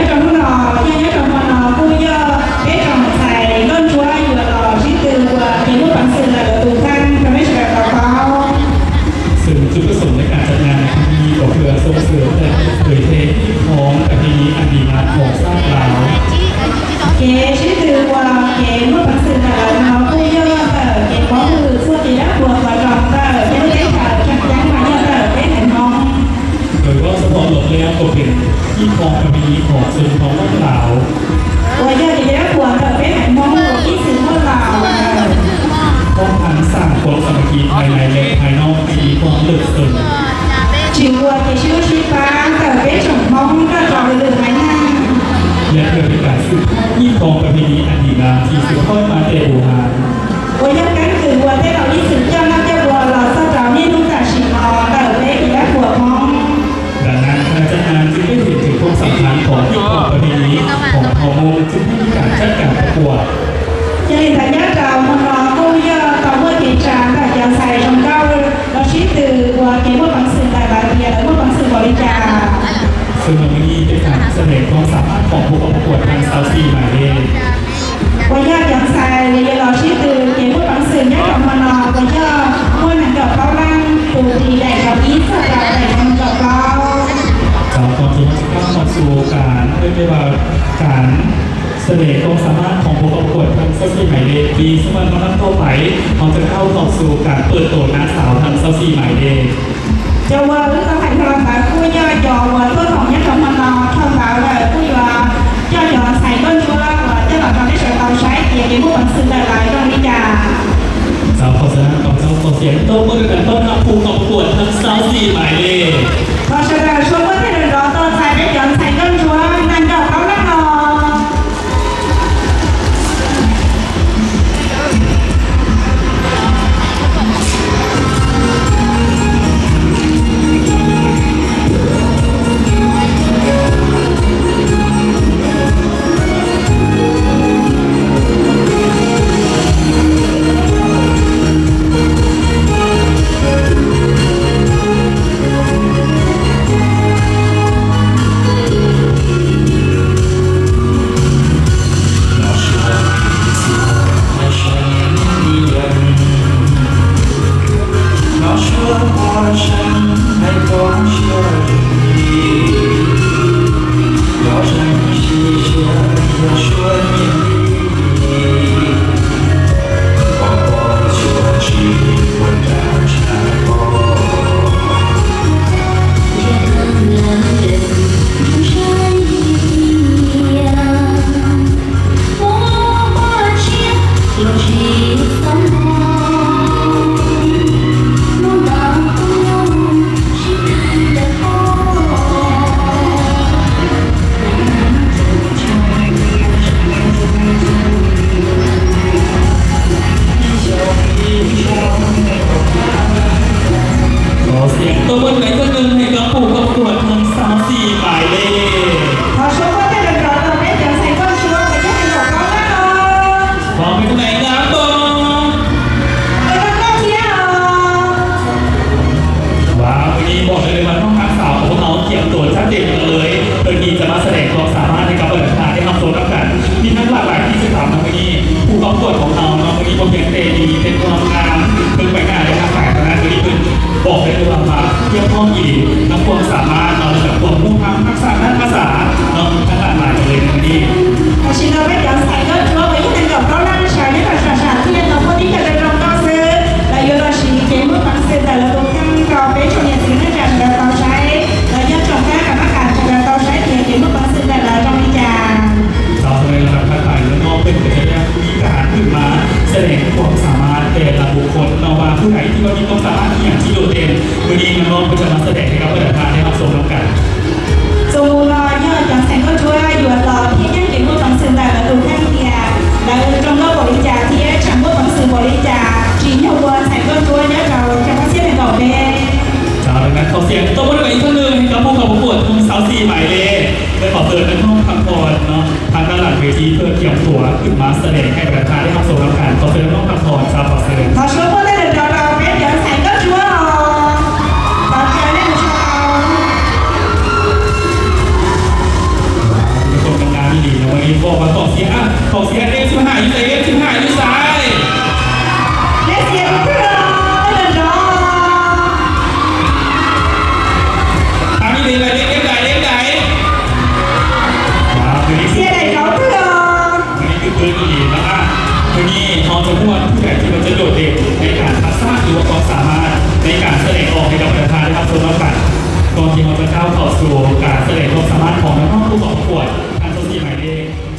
Nyob rau hnub no, yog nyob rau hmo no kuj yog peb tsoom ntxhais nkauj ntsuab yuav los sib tw ua kev muaj peev xwm ntawm lawv tus kheej rau peb sawv daws tau paub. Xwm txwv peb xoom lej kas tsav nyas kuj yog kom kws xoo xwm tej kws tej khov kws hib khov ntawm hib ni a dim na khov sab laus. Kev sib tw ua kev muaj peev xwm ntawm lawv no kuj yog ntawm kev paub hwm txog kev dab qhuas qhov zoo ntawm peb lub teb chaws tseem ceeb mas yog ntawm peb haiv Hmoob. Kws voj xab phom lom liab kom pem hib khov ntawm hib ni khov xwm khov muaj laus. Uas yog kev dab qhuas ntawm peb haiv Hmoob uas ib txwm muaj laus. Koj thaj xam kuam xam kis hais nais lem hais no hais ib puag lwm xwm. Tsis ua kev sib hlub sib pab ntawm peb tsoom Hmoob nrog rau lwm lwm haiv neeg. Yog kws peb kam xwm hib khov ntawm hib ni a dim na tsis xwm hib mas tej ua has. Uas yog keeb kwm ua tej laus ib txwm coj noj coj ua los txog rau niaj hnub tam sim no ntawm peb kev dab qhuas Hmoob. Ntawm na, thaum txaj na tsis peb him tseem koob xam khav khov hib khov ntawm hib ni khov thaum mus tsis peb kam tsab kam pab kuam. Yog li ntawd nyob rau hmo no kuj yog tau muaj kev tsa ntawm cov ntxhais zoo nkauj los sib tw ua kev muaj peev xwm ntawm lawv tias lawv muaj peev xwm npaum li cas. Xwm no nws yog peb kam xab deev koob xam mab khov pub koob pab kuam thaj xauv xim mais dej. Uas yog cov ntxhais yuav los sib tw kev muaj peev xwm nyob rau hmo no uas yog muaj nees nkaum plaub leej tus ris daim rau ib txog rau daim nees nkaum plaub. Cov ko tsis muaj tsis kab mos xu kas peb peb vas kas xab deev koob xam mab khov pub koob pab kuam thaj xauv xim mais dej plis xub mas no nab tuaj pais ho tsis kab mos xu kas pwm tus nab xauv thaj xauv xim mais dej. Cov uas wb tau hais dhau los ntawd kuj yog cov uas tuaj thaum nyob rau hmo no, dhau ntawd lawm kuj yuav coj cov ntxhais nkauj ntsuab uas coj los rau peb sawv daws tau saib tias kev muaj peev xwm ntawm lawv zoo li cas. Cov phom xav kom cov phom xiam tuaj muab rau kas tuaj noj pub koob pab kuam thaj xauv xim mais dej. Thov sawv daws suav muab tej nrov nrov tos txais peb cov ntxhais nkauj ntsuab nees nkaum plaub leej no. Thov xiam tuaj muab rau ib tug neeg hais koob pub koob pab kuam thaj xauv xim mais dej. Thov suav muab tej nrov nrov tos peb cov ntxhais nkauj ntsuab uas coj nees nkaum plaub leej no. Thov peb tus neeg nab pog. Peb noj noj thiab os. Wow, hnub no pom tau li mas noj nab xauv uas peb tau khiam tuam tsab tes ntawd lawm, hnub no tseem mas xav deev koob xam mab ne kab pab lawv thaj dej hab xoo nab kas. Niaj hnub laj lais tib si tham no hnub no pub koob pab kuam thaum no no hnub no pub piam tes li tej koob na, peb pais naj dej naj fais tau na hnub no pom tau li mas mas thiab phooj ywg nab pog xam mab no lawv kuj muaj hab nab xav nab xav no hnub no laj lais li hnub no. Tam sim no peb cov ntxhais nkauj ntsuab uas yog nees nkaum plaub leej sawv nyob rau sam sam thiaj tau muaj tib co zoo zoo nkauj xwb, lawv yuav los siv kev muaj peev xwm ntawm lawv tus kheej rau peb tsoom niam txiv neej tsa sawv daws tau saib, los yog tsoom fab kom nab kas sawv daws tau saib tias kev muaj peev xwm ntawm lawv zoo li cas. Cov sawv daws los tham tham lawv no peb cov yaj ib kas twb mas xav deev koob xam mab tes lawv tus kheej no mas tus twg thiaj li koob xam mab ib yam tsis luaj tes, hnub no peb tseem mas xav deev rau peb lawv thaj dej hab xoo nab kas. Txuas mus los yog cov ntxhais nkauj ntsuab yuav los thiab yeej kev muaj peev xwm ntawm lawv tus kheej tias lawv zoo nkauj npaum li cas thiab tseem muaj peev xwm npaum li cas tsim nyog ua ntxhais nkauj ntsuab nyob rau xyoo ob txhiab nees nkaum peb. Cov thov xiam tuaj muab rau ib tug neeg hais koob pub koob pab kuam thaj xauv xim mais dej. Peb khov xwm nab pog tham khov no tham nab lam ve thib pab khiam tuam twb mas xav deev rau peb lawv thaj dej hab xoo nab kas, khov xwm nab pog tham khov, thov suav muab tej nrov nrov rau peb cov ntxhais nkauj ntsuab os. Thov caw nej mus sau tau. Khẩu súng ép chín mươi hai, you say ép chín mươi hai, you